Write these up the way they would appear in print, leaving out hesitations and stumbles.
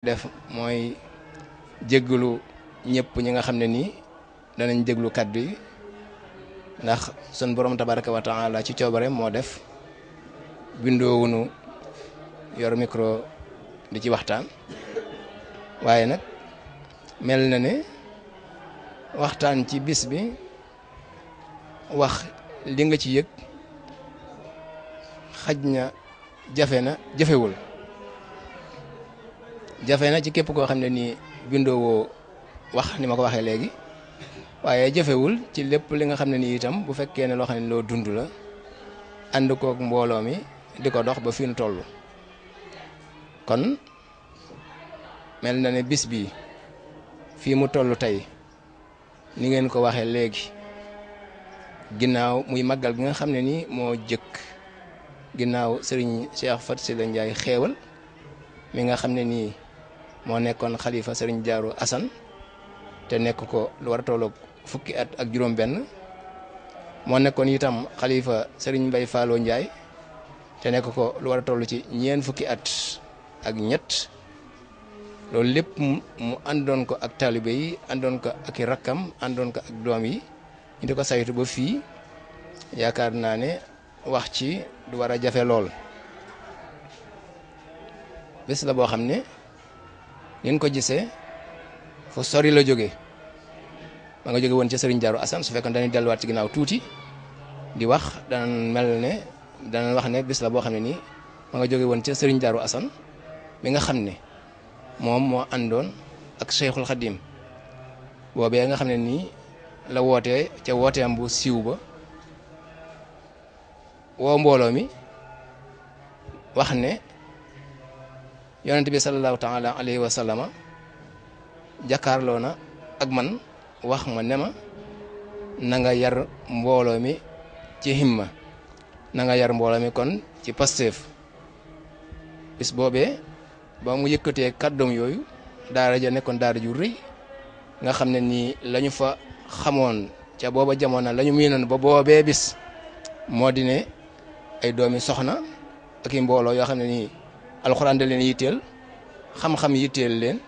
def mooy jégglu ñëpp ñi nga xam ne nii danañ déglu kàddu yi ndax sun borom tabaraka wa taala ci coobare moo def bindoowunu yor micro di ci waxtaan waaye nag mel na ne waxtaan ci bis bi wax li nga ci yëg xaj na jafewul jafe na ci képp koo xam ne nii bindoowoo wax ni ma ko waxee léegi waaye jafewul ci lépp li nga xam ne nii itam bu fekkee ne loo xam ne loo dund la ànd kook mbooloo mi di ko dox ba fi nu toll kon mel na ne bis bi fii mu toll tey ni ngeen ko waxee léegi ginnaaw muy màggal gi nga xam ne nii moo jëkk ginnaaw sëriñ Cheikh Faty Sylla Ndiaye xéewal mi nga xam ne nii moo nekkoon xalifa sëriñ Daaru Asan te nekk ko lu war a tolloog fukki at ak juróom benn moo nekkoon itam xalifa sëriñ Mbay Fallou Ndiaye te nekk ko lu war a toll ci ñeen fukki at ak ñett loolu lépp mu àndoon ko ak taalibe yi àndoon ko ak i rakkam àndoon ko ak doom yi ñu di ko saytu ba fii yaakaar naa ne wax ci du war a jafe lool bés la boo xam ne ngeen ko gisee fu sori la jóge ma nga jóge woon ca sëriñ Daaru Asan su fekkoon dañuy delluwaat ci ginnaaw tuuti di wax danañ wax ne bés la boo xam ne nii ma nga jóge woon ca sëriñ Daaru Asan mi nga xam ne moom moo àndoon ak Cheikhul Khadim boobee nga xam ne nii la wootee ca wooteem bu siiw ba woo mbooloo mi wax ne yonent bi sallallahu taala alayhi wa sallama jàkkaarloo na ak man wax ma ne ma na nga yar mbooloo mi ci himma na nga yar mbooloo mi kon ci Pastef bis boobee ba mu yëkkatee kàddoom yooyu daara ja nekkoon daara ju rëy nga xam ne nii lañu fa xamoon ca booba jamono lañu miinoon ba boobee bis moo di ne ay doomi soxna ak i mbooloo yoo xam ne nii alxuraan da leen yitteel xam-xam yitteel leen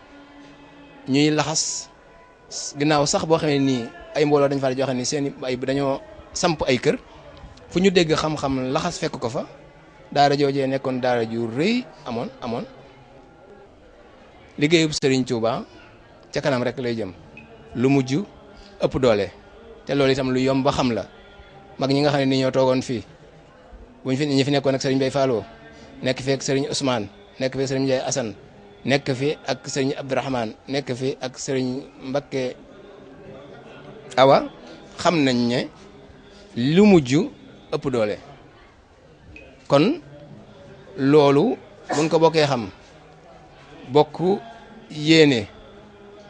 ñuy laxas ginnaaw sax boo xam ne nii ay mbooloo dañ fa joxe ni seen ay dañoo samp ay kër fu ñu dégg xam-xam laxas fekk ko fa daara joojee nekkoon daara ju rëy amoon liggéeyub Sëriñ Tuuba ca kanam rek lay jëm lu mujj ëpp doole te loolu itam lu yomb ba xam la mag ñi nga xam ne ni ñoo toogoon fii ñi fi nekkoon ak Sëriñ Bay Fallou nekk fi ak Sëriñ Ousmane nekk fi Sëriñ Ndiaye Assane nekk fi ak Sëriñ Abdourahmane nekk fi ak Sëriñ Mbakke Awa xam nañ ne lu mujj ëpp doole kon loolu buñ ko bokkee xam bokk yéene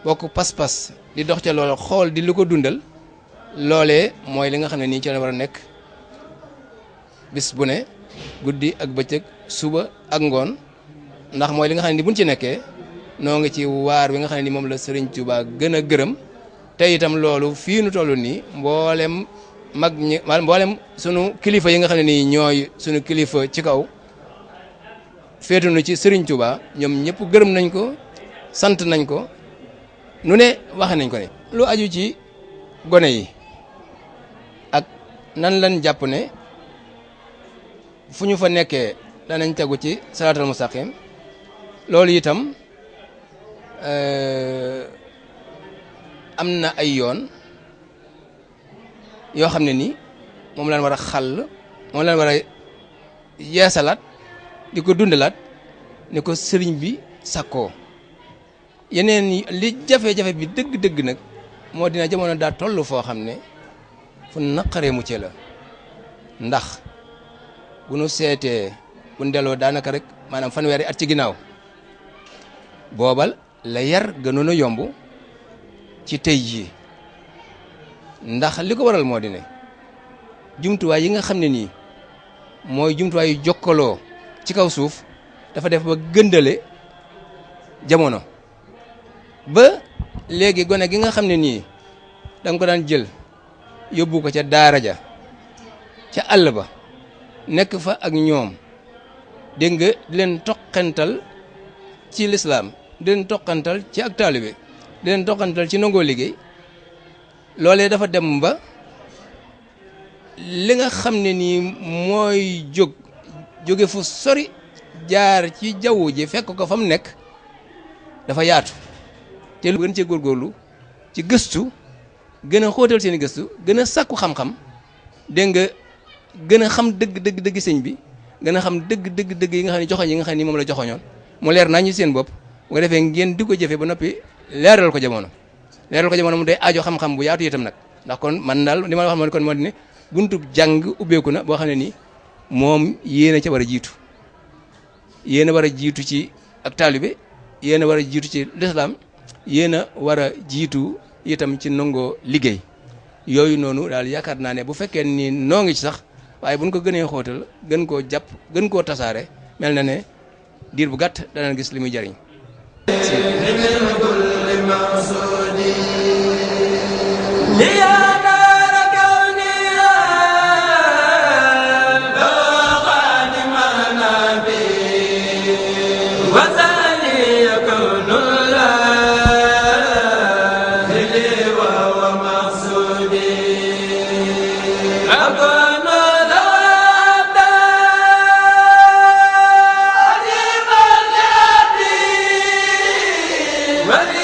bokk pas-pas di dox ca loolu xool di lu ko dundal loolee mooy li nga xam ne nii ci la war a nekk bis bu ne guddi ak bëccëg suba ak ngoon ndax mooy li nga xam ne ni buñ ci nekkee noo ngi ci waar wi nga xam ne ni moom la Sëriñ Tuubaa gën a gërëm te itam loolu fii nu toll nii mboolem mag ñi mboolem sunu kilifa yi nga xam ne nii ñooy sunu kilifa ci kaw féetunu ci Sëriñ Tuubaa ñoom ñëpp gërëm nañ ko sant nañ ko nu ne waxe nañ ko ne lu aju ci gone yi ak nan lañ jàpp ne fu ñu fa nekkee danañ tegu ci salaatal mustaqim loolu itam am na ay yoon yoo xam ne nii moom lañ war a xàll moom lañ war a yeesalaat di ko dundalaat ni ko sëriñ bi sàkkoo yeneen li jafe-jafe bi dëgg-dëgg nag moo dina jamono daa toll foo xam ne fu naqaree mucce la ndax bu nu seetee bu nu delloo daanaka rek maanaam fanweeri at ci ginnaaw boobal la yar gënoon a yomb ci tey jii ndax li ko waral moo di ne jumtuwaay yi nga xam ne nii mooy jumtuwaay yu jokkaloo ci kaw suuf dafa def ba gëndale jamono ba léegi gone gi nga xam ne nii da nga ko daan jël yóbbu ko ca daara ja ca àll ba nekk fa ak ñoom dégg nga di leen toqental ci lislaam di leen toqantal ci ak taalibe di leen toqantal ci nangoo liggéey loolee dafa dem ba li nga xam ne nii mooy jóge fu sori jaar ci jaww ji fekk ko fa mu nekk dafa yaatu te lu gën cee góorgóorlu ci gëstu gën a xóotal seen i gëstu gën a sàkku xam-xam dégg nga gën a xam dëgg sëñ bi gën a xam dëgg yi nga xam ne joxoñ yi nga xam ne moom la joxoñoon mu leer naa ñu seen bopp bu ko defee ngeen di ko jëfee ba noppi leeral ko jamono mu day aajo xam-xam bu yaatu itam nag ndax kon man daal li ma wax kon moo di ne buntub jàng ubbeeku na boo xam ne nii moom yéen a ca war a jiitu yéen a war a jiitu ci ak taalibe yéen a war a jiitu ci lislaam yéen a war a jiitu itam ci nangoo liggéey yooyu noonu daal yaakaar naa ne bu fekkee ni noo ngi ci sax waaye buñ ko gënee xóotal gën koo jàpp gën koo tasaare mel na ne diir bu gàtt dana gis li muy jariñ Ready?